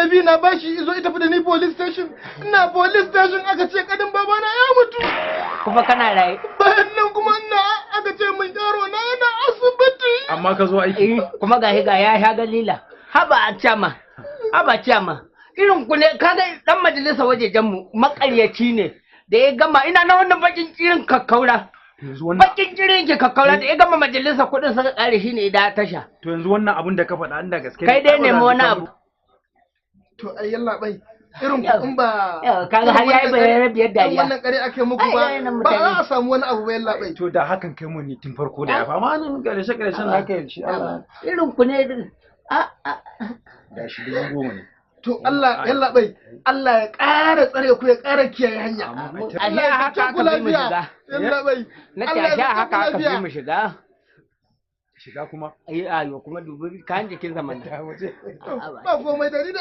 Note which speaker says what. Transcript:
Speaker 1: Yana bi na bashi izo ita da ni police station. Ina police station aka ce kadin babana ya mutu.
Speaker 2: Kuma kana raye.
Speaker 1: Bayan nan kuma ina aka ce min yaro na yana asibiti.
Speaker 3: Amma ka zo aiki.
Speaker 2: Kuma ga ga ya sha galila. Haba a ciyama, haba ciyama. Irin ku ne kaga dan majalisa wajejen mu makaryaci ne. Da ya gama ina na wannan bakin irin kakkaura.
Speaker 3: Yanzu wannan
Speaker 2: Bakin kirin ke kakkaura da ya gama majalisa kuɗin suka kare shi ne da tasha.
Speaker 3: To yanzu wannan abun da ka faɗa inda gaske ne.
Speaker 2: Kai dai
Speaker 3: ai ba
Speaker 2: nemi
Speaker 3: za
Speaker 2: wani
Speaker 3: ka
Speaker 2: abu.
Speaker 1: To ai yalla bai, irin ku in ba
Speaker 2: Yau, kaga har yayi bayan biyar
Speaker 1: irin
Speaker 2: dariya.
Speaker 1: wannan kare ake muku
Speaker 2: Ai,
Speaker 1: ba
Speaker 2: ai, nan
Speaker 1: ba
Speaker 2: mutane.
Speaker 1: za a samu wani abu ba, yalla bai.
Speaker 3: To da hakan kai mun ni tun farko da ya fa, amma nan karshe karshen da aka yi shi Allah.
Speaker 2: Irin ku ne a a
Speaker 3: Da shi 10,000 ne.
Speaker 1: To Allah, yalla bai, Allah ya ƙara tsare ku, ya ƙara kiyaye hanya.
Speaker 2: A sha haka aka fi mu shiga.
Speaker 1: Yalla bai.
Speaker 2: Na ce
Speaker 1: Allah
Speaker 2: a
Speaker 1: ya
Speaker 2: sha
Speaker 1: sauke
Speaker 2: haka
Speaker 1: ku
Speaker 2: aka fi
Speaker 1: lafiya.
Speaker 2: mu shiga.
Speaker 3: Shiga kuma.
Speaker 2: Ai ayo, kuma dubi kayan jikin zaman.
Speaker 3: Ta waje.
Speaker 1: Ba komai da ni da.